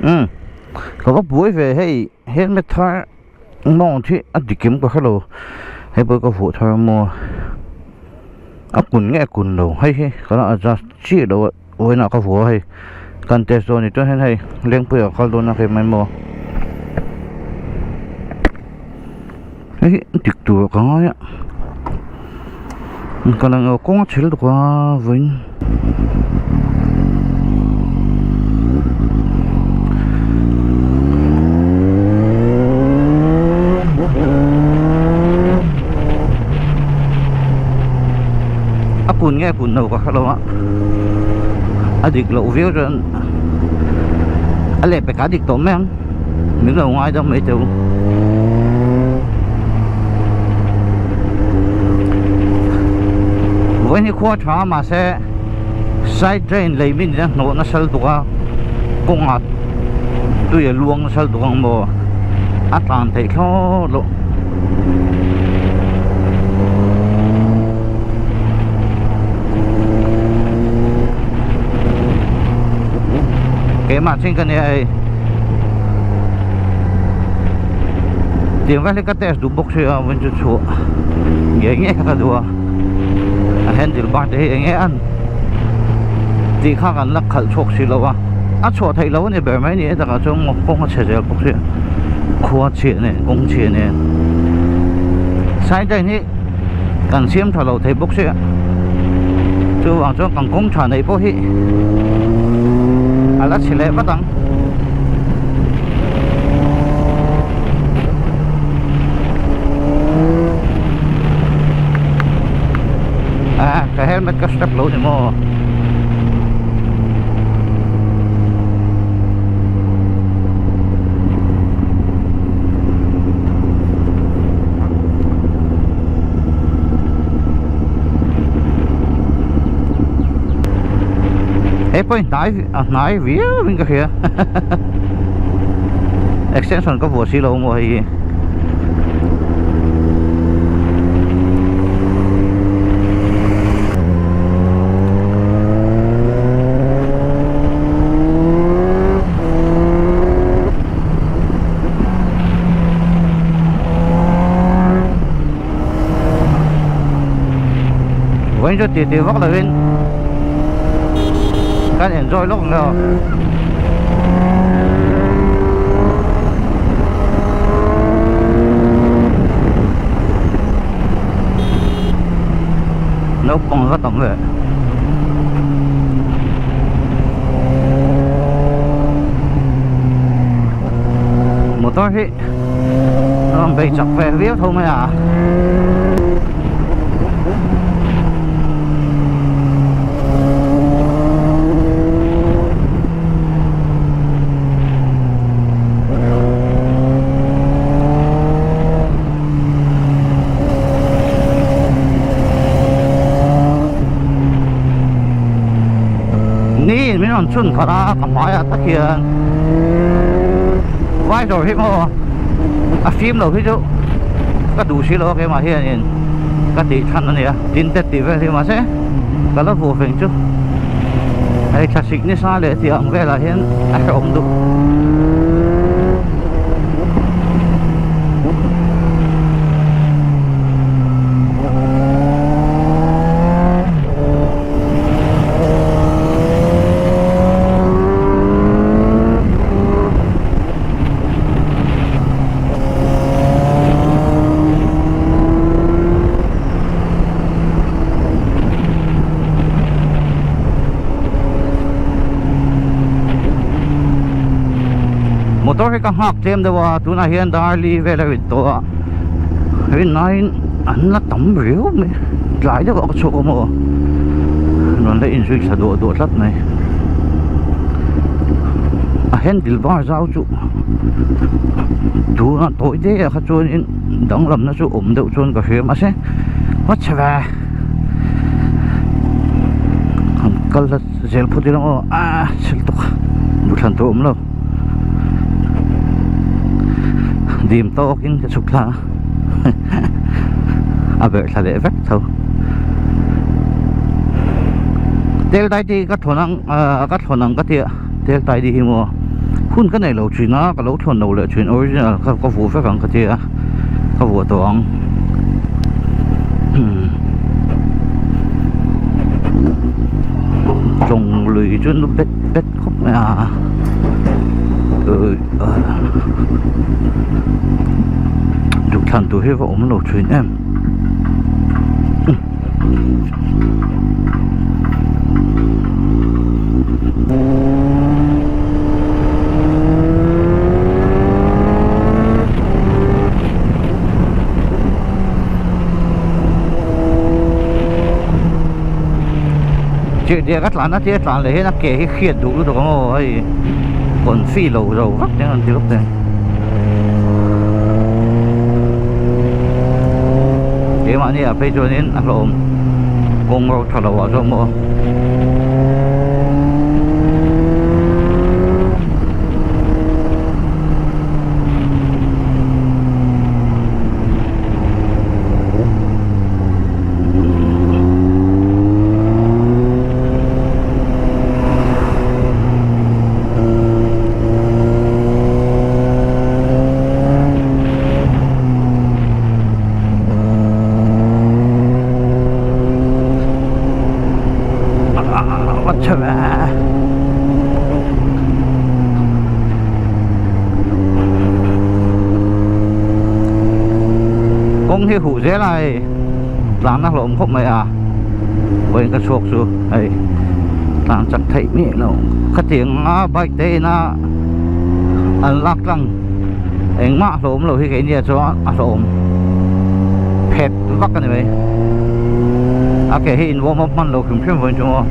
Umm ka va buai ve hei helmet thar mount hi a dik em ka hrelo hei pawh hi ka vuah thar maw a kun nge a kun lo hei hi ka la adjust chiah lo a vawiinah ka vuah a hei kan test dawn a ni chuan hian hei lengpui ah ka kal dawn a hei mai maw hei hi a dik tur ah ka ngai a ka la kawng a chhel tuk a vawiin. A kun nge kun lo ka hrelo a a dik loh viau chuan a leh pek a dik tawh mai ang min lo ngai deuh mai teh u vawiin hi khua tha mahse side drain lei min in a hnawh nasa lutuk a kawngah tui a luang nasa lutuk ang maw a tlan theih thlawt loh. Keimah chin ka nia hei tiang vel hi ka test duh bawk sia vawiin chu chhuah ngei ngei kha ka duh a a handle bar te hi eng nge an tih kha kan la khalh chhuak si lo a a chhuah theih loh a ni ber mai ni takah chuan kawng a chhe zel bawk sia khua chhia nen kawng chhia nen side line hi kan siam tha lo thei bawk sia chuvang chuan kan kawng tha neih pawh hi a la chhe leh vat ang. Ah ka helmet ka strap lo ni maw. He pawh hi hnai a hnai viau in ka hria extension ka vuah si lo maw hei hi. Vawiin chu titi vak lovin kan enjoy lawk ang emaw. Naupang va tam ve. Motor hi a rawn bei chak ve viau tho mai a. Ni min rawn chhun khalh a ka hmaiah tak hian vai dawr hi maw a fim lo hi chu ka duh si lo a keimah hianin ka tih chhan a nia tin te tih vel hi mahse ka la vuah feng chu hei thlasik nisa leh tih ang velah hian a hrehawm duh. Motor hi ka nghak tlem deuh a tunah hian dar li vel a rit tawh a rinaiin an la tam riau mai tlai deuh ah ka chhuak awm aw rawn la inzui thla duah duah tlat mai a handle bar zau chu tunah tawi te ah kha chuanin danglamna chu awm deuh chuan ka hria mahse a chhe ve han kal hlat zel phawt ila aw ah chhel tawk duhthlan tur a awm lo dim tawkin ka chhuk thla a a berh thla leh vek tho tel tai te hi ka thawn ang ah ka thawn ang ka tia tel tai te hi maw. Hun ka nei lo thin a, ka lo thlawn lo leh thin original kha ka vuah vek ang ka ti a, ka vuah tawh ang. Tlawng lui chu nu bet bet khawp mai a. Duhthlan tur hi va awm lo thin em. Chirhdiak a tlan a tia tlan leh hian a ke hi hriat duh lutuk ang aw hei confi lo zo vak te an ti vak te. Keimahni ah phei chuanin a hlawm kawng ro tha lo ah zawk maw. Kawng hi huh zel a hei tlan a hlawm khawp mai a vawiin ka chhuak chu hei tlan chak theih miah lo khatiang a bike te ina an lak tlang engmah hlawm lo hi keini ah chuan a hlawm phet vak a ni mai a ke hi in warm up hman lo hrim hrim vawiin chu maw.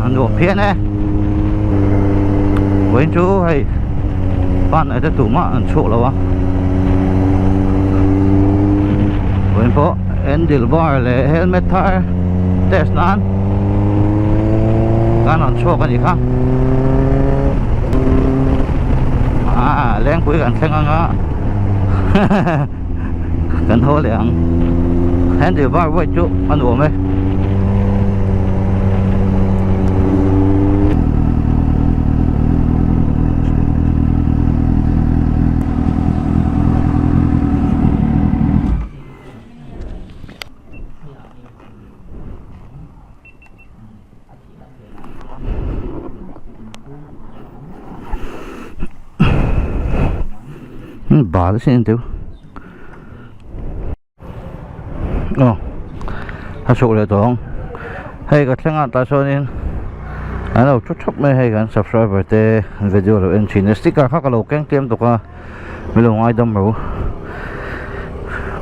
A nuam phian e vawiin chu hei pan te tumah an chhuak lo a vawiin pawh handle bar leh helmet thar test nan kan rawn chhuak a nih kha ah lengpui kan thleng ang a kan haw leh ang handle bar white chu a nuam e. Bal sin teu aw a chhuk leh tawh ang hei ka thleng ah tah chuanin an lo thu thap mai hei kan subscriber te an video lo en thin a sticker kha ka lo keng tlem tawk a min lo ngaidam ro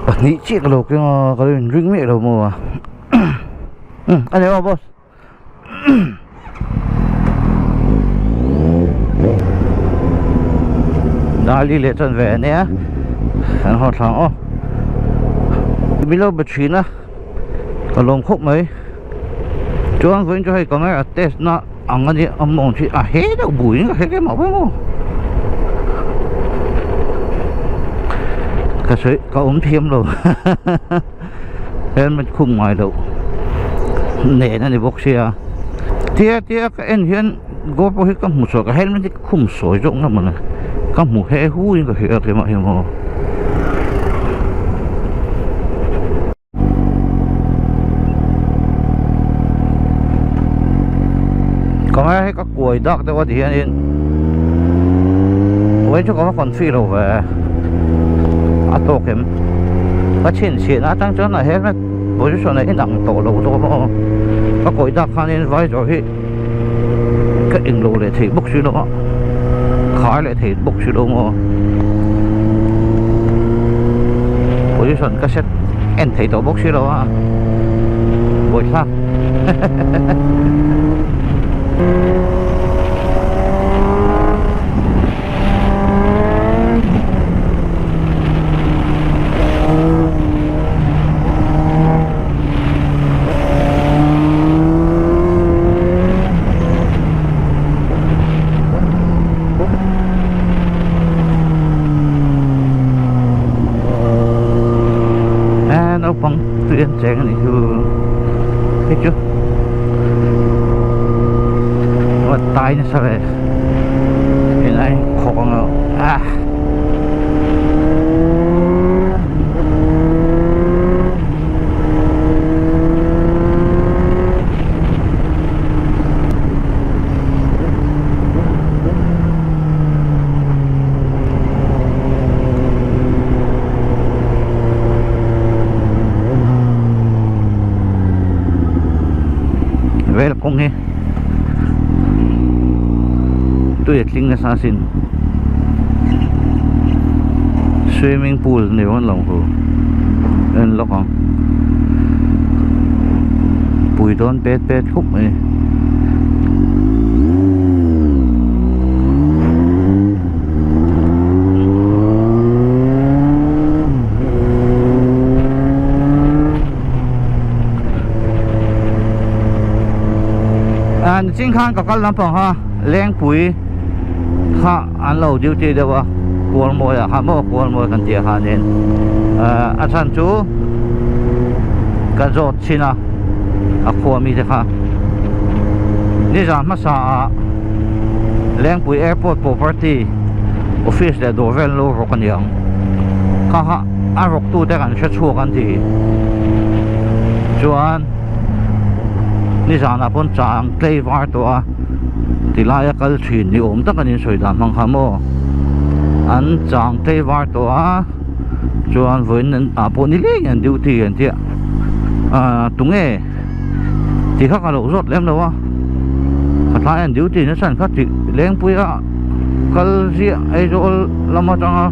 pahnih chiah ka lo keng a ka lo inring miah lo maw a a ni maw boss. Dali leh chuan ve ania kan haw thlang aw min lo be thin a ka lawm khawp mai chuan vawiin chu hei camera test na ang ania a mawng hi a he deuh buin ka hre rem ang maw ka sawi ka awm thiam lo. Helmet khum ngai loh nen a ni bawk sia tia tia ka en hian GoPro hi ka hmu chhuak a helmet hi ka khum sawi zawk ngam ang ka hmu he hu in ka hria keimah hi maw. Camera hi ka kuai dak deuh a ti hianin vawiin chu ka va confi lo ve a tawk em ka chhinchhiahna atang chuan a helmet position a inang tawh lo zawk maw ka kawi dak khanin visor hi ka englo leh thei bawk si lo a khar leh thei bawk si lo maw position ka set en thei tawh bawk si lo a buaithlak. Naupang tui an cheng a nih chu hei chu a tai nasa ve helai khawk ang ah. Vel kawng hi tui a tling nasa asin swimming pool ni rawn lang hu en lawk ang pui dawn pet pet khawp mai. Nichin khan ka kal lampang kha Lengpui kha an lo duty deuh a Kualmawi ah khan maw Kualmawi kan tih ah khanin a chhan chu ka zawt chhin a a khua mi te kha nizan hmasa ah Lengpui airport property office leh dawr vel an lo rawk aniang kha kha a rawk tu te kan hre chhuak an ti chuan nizanah pawn chang tlei var tawh a tilai a kal thin ni awm tak a ni sawi dan hmang kha maw an chang tlei var tawh a chuan vawiin ah pawh ni leng an duty an tia ah tunge tih kha ka lo zawt lem lo a ka tlai an duty nasa an kha tih lengpui a kal ziah Aizawl lam atanga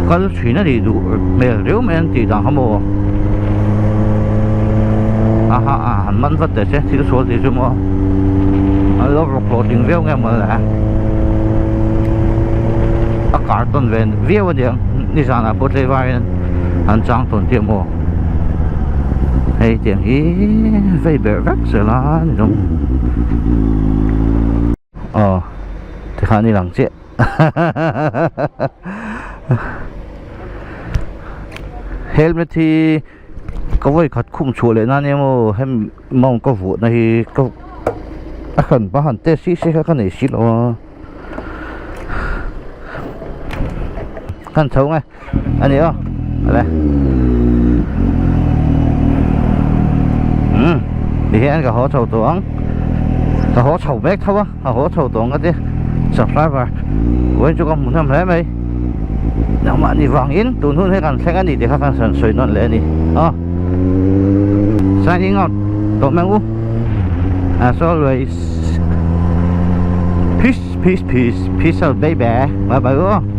kal thin a nih duh hmel riau mai an tih dan kha maw aha a han man vat teh se thil sual tih chu maw an lo rawk hlawhtling viau nge maw le a kar tawn ve viau a niang nizanah pawh tlaivarin an chang tawn tih maw. Hei tiang hi vei ber vek zel a ni rawng aw tikhan i lang chiah helmet hi ka vawi khat khum chhuah leh nan emaw hemi mount ka vuah na hi ka a hran pa han test si se kha ka nei si lo a kan chho nge. A ni aw awle umm ti hian ka haw chho tawh ang ka haw chho mek tho a ka haw chho tawh ang ka ti. Subscriber vawiin chu ka hmu hnem hle mai. Nangmahni vangin tun hun hi kan thleng a ni tih kha kan sawn sawi nawn leh a ni. Aw. Signing out tawh meng u. As always. Peace, peace, peace. Peace out baby. Bye bye u.